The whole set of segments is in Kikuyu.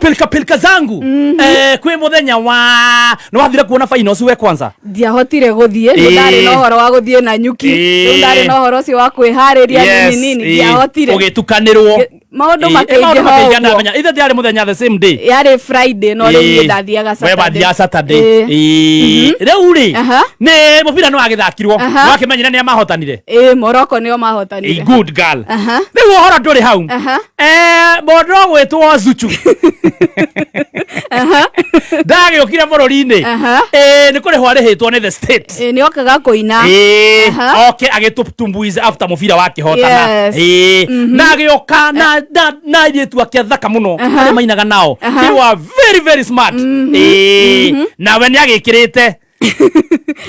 Pilka pilka zangu kwĩ mũthenya wa nĩ wathire kuona finals we kwanza? Ndiahotire gũthiĩ nĩ ndarĩ na ũhoro wa gũthiĩ na nyuki. Rĩu ndarĩ na ũhoro ũcio wa kwĩharĩria nini nini, ndiahotire. Ũgĩtukanĩrwo. Maũndũ makĩingĩha makĩingĩha. Ũguo. Ndamenya ithe tiarĩ mũthenya the same day. Yarĩ Friday, no rĩu niĩ ndathiaga We Saturday. wathiaga Saturday. Rĩu rĩ, nĩ mũbira nĩ wagĩthakirwo. Nĩ wakĩmenyire nĩa mahotanire? Ĩĩ, Morocco nĩo mahotanire. Good girl. Rĩu ũhoro ndũrĩ hau. Mũndũ ũgwĩtwo Zuchu ndagĩũkire bũrũri-inĩ. Nĩ kũrĩhwo arĩhĩtwo nĩ the state. Ĩĩ, nĩ okaga kũina. Oke agĩtũtumbuize after mũbira wakĩhotana. Na agĩũka na airĩtu ake thaka mũno arĩa mainaga nao. They were very very smart. Nawe nĩ agĩkĩrĩte.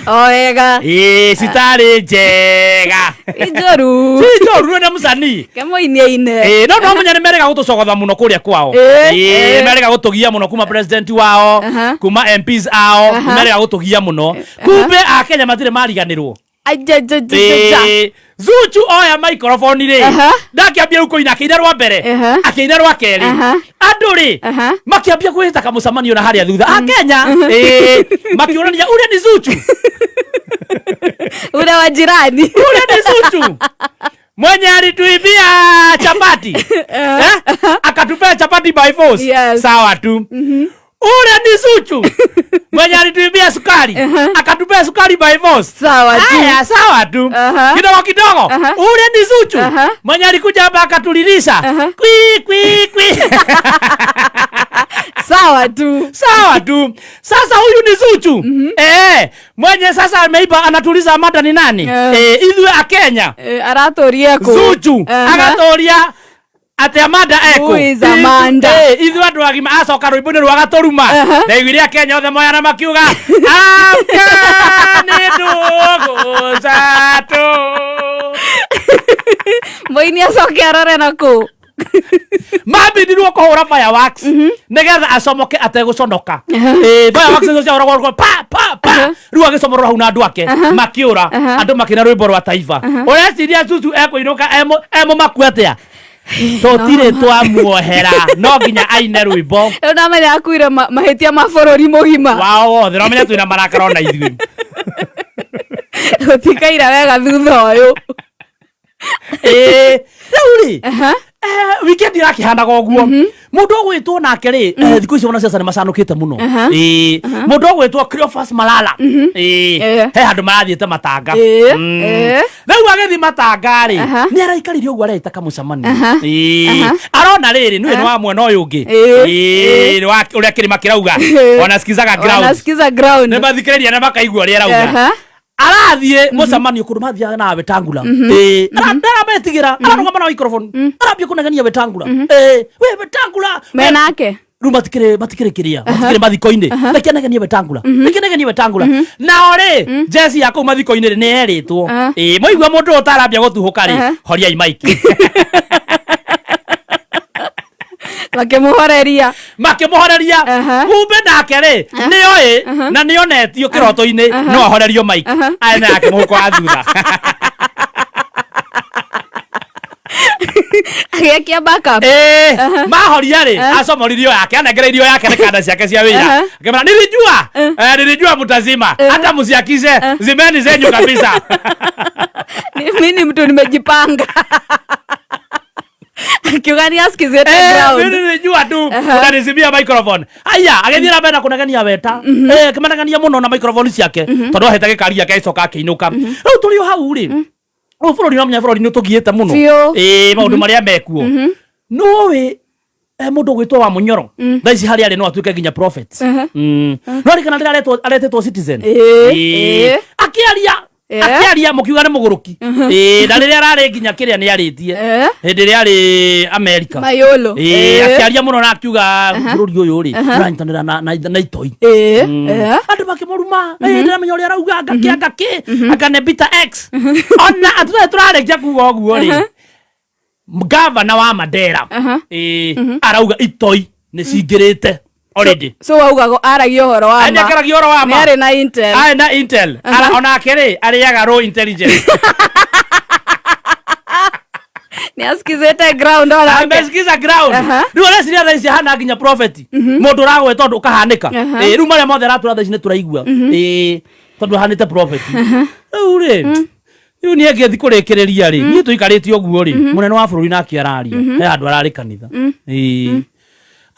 O wega. Citarĩ njega. Injoru. Ci njoru nĩ mũcanii. Kemoinie ine. No menya nĩ merĩga gũtũcogotha mũno kũrĩa kwao. Merĩga gũtũgia mũno kuma president wao, kuma MPs ao. Merĩga gũtũgia mũno, kumbe akenya matirĩ mariganĩrwo. Ajajajaja. Zuchu oya microphone rĩ, ndakĩambia rĩu kũina, akĩina rwa mbere, akĩina rwa kerĩ. Andũ rĩ, makĩambia kwĩhĩta kamũcemanio na harĩa thutha akenya makĩũrania, "Ule ni Zuchu?" Ule wa jirani. "Ule ni Zuchu mwenye alituibia chapati, eh? Akatupea chapati by force?" Yes. Sawa tu. "Ule ni Zuchu mwenye alituibia sukari, akatupea sukari by force?" Sawa tu. Haya, sawa tu. Kidogo kidogo, "Ule ni Zuchu mwenye alikuja hapa akatulilisha kwi kwi kwi?" Sawa tu. Sawa tu. Sasa huyu ni Zuchu mwenye sasa ameiba anatuliza Amanda ni nani? Ithuĩ akenya Aratũria kũ? Zuchu agatoria atĩ Amanda eko. Who is Amanda? Ithuĩ andũ agima acoka rwĩmbo-inĩ rwa gatũruma. Ndaiguire akenya othe moyana makiuga, "Amka nĩ ndũgũ zatũ." Mũini acoke arore na kũ? Mambindirwo kũhũra fireworks nĩgetha acomoke ategũconoka. Fireworks icio ciahũragwo pa pa pa, rĩu agĩcomorora hau na andũ ake makĩũra, andũ makĩina rwĩmbo rwa taifa. Ũreciria Zuchu ekũinũka emũmaku atĩa? Tũtirĩ twamuohera, no nginya aine rwĩmbo. Rĩu ndamenya akuire mahĩtia ma bũrũri mũgima. Wao wothe. No menya twĩna marakara ona ithuĩ. Gũtikaira wega thutha ũyũ. Rĩu rĩ, weekend irakĩhanaga ũguo. Mũndũ ũgwĩtwo nake rĩ, thikũ ici wanasiasa nĩ macanũkĩte mũno. Mũndũ ũgwĩtwo Cleophas Malala, he handũ marathiĩte matanga. Rĩu agĩthiĩ matanga rĩ, nĩ araikarire ũguo areita kamũcemanio. Arona rĩrĩ nĩwe nĩ wa mwena ũyũ ũngĩ. Nĩ wa ũrĩa kĩrĩma kĩrauga, wanasikizaga ground. Wanasikiza ground. Nĩ mathikĩrĩria na makaigua ũrĩa arauga. Arathiĩ mũcemanio kũndũ mathiaga na Wetangula. Ndarametigĩra, ararũgama na microphone, arambia kũnegenia Wetangula, "We Wetangula we." Menake. Rĩu matikĩrĩ kĩrĩa matikĩrĩ mathiko-inĩ, reke negenie Wetangula, reke negenie Wetangula. Nao rĩ, jeci ya kũu mathiko-inĩ rĩ, nĩ yerĩtwo, "Mwaigua mũndũ ũyũ ũtarambia gũtuhũka rĩ, horiai maiki." Makĩmũhoreria. Makĩmũhoreria. Kumbe nake rĩ, nĩoĩ na nĩonetio kĩroto-inĩ no ahorerio mike arĩ na yake mũhuko wa thutha. Agĩakia backup. Mahoria rĩ, acomoririo yake, anengereirio yake nĩ kanda ciake cia wĩra. Akĩmera, "Nilijua, nilijua mtazima, hata msiakishe, zimeni zenyu kabisa." Mi ni mtu nimejipanga, akiuga ni asikizete ground. Mimi nilijua tu utanizimia microphone. Aya, agĩthiĩ na mbere na kũnegenia weta, akĩmanegenia mũno na microphone ciake tondũ ahete gĩkari gĩake, agĩcoka akĩinũka. Rĩu tũrĩ o hau rĩ, rĩu bũrũri, no menya bũrũri nĩ ũtũgiĩte mũno. Biũ. Maũndũ marĩa mekuo nũĩ, mũndũ ũgwĩtwo wa Mũnyoro thaa ici harĩa arĩ no atuĩke nginya prophet. No ririkana rĩrĩa aretĩtwo Citizen. Akĩaria, akĩaria mũkiuga nĩ mũgũrũki. Na rĩrĩa ararĩ nginya kĩrĩa nĩ arĩtie, hĩndĩ ĩrĩa arĩ Amerika. Mayolo. Akĩaria mũno na akiuga bũrũri ũyũ rĩ ũranyitanĩra na itoi. Andũ makĩmũruma. Ndĩramenya ũrĩa arauga ngakĩ ngakĩ anga nĩ Peter X ona atũtarĩ tũrarĩkia kuga ũguo rĩ, gavana wa Mandera arauga itoi nĩ cingĩrĩte already. So waugago aragia ũhoro wa ma. Nĩakaragia ũhoro wa ma. Nĩ arĩ na intel. Arĩ na intel. Onake rĩ, arĩaga raw intelligence. Nĩ asikizĩte ground onake. Amesikiza ground. Rĩu areciria thaa ici ahana nginya prophet, mũndũ ũragweta ũndũ ũkahanĩka. Ĩĩ, rĩu marĩa mothe aratũra thaa ici nĩ tũraigua. Ĩĩ, tondũ ahanĩte prophet rĩu rĩ. Rĩu niĩ ngĩthi kũrĩkĩrĩria rĩ, niĩ tũikarĩte ũguo rĩ, mũnene wa bũrũri nake araria he handũ ararĩ kanitha. Ĩĩ,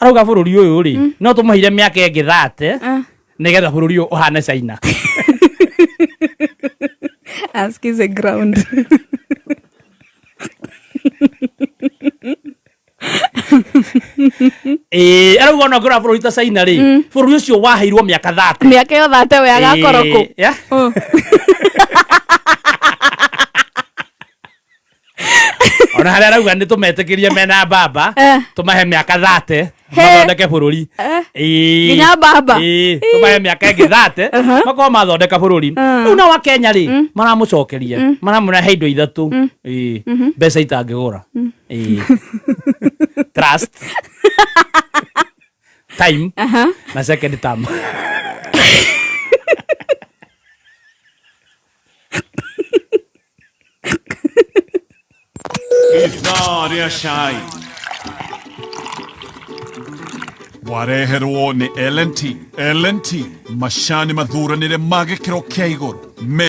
arauga bũrũri ũyũ rĩ, no tũmũheire mĩaka ĩngĩ 30 nĩgetha bũrũri ũyũ ũhane China. Asikize ground. Ĩĩ, arauga ona ũngĩrora bũrũri ta China rĩ, bũrũri ũcio waheirwo mĩaka 30. Mĩaka ĩyo 30 we agakorwo kũ? Ĩĩ, yeah. Ona harĩa arauga nĩ tũmetĩkĩrie mena mbamba, tũmahe mĩaka 30 mathondeke bũrũri. Ĩĩ. Nginya mbamba? Ĩĩ, tũmahe mĩaka ĩngĩ 30 makorwo mathondeka bũrũri. Rĩu nao Akenya rĩ, maramũcokeria, maramwĩra he indo ithatũ. Ĩĩ, mbeca itangĩgũra. Ĩĩ. Trust, time na second term. Ithaa rĩa cai wareherwo nĩ L&T. L&T macani mathuranĩre ma gĩkĩro kĩa igũrũ. Me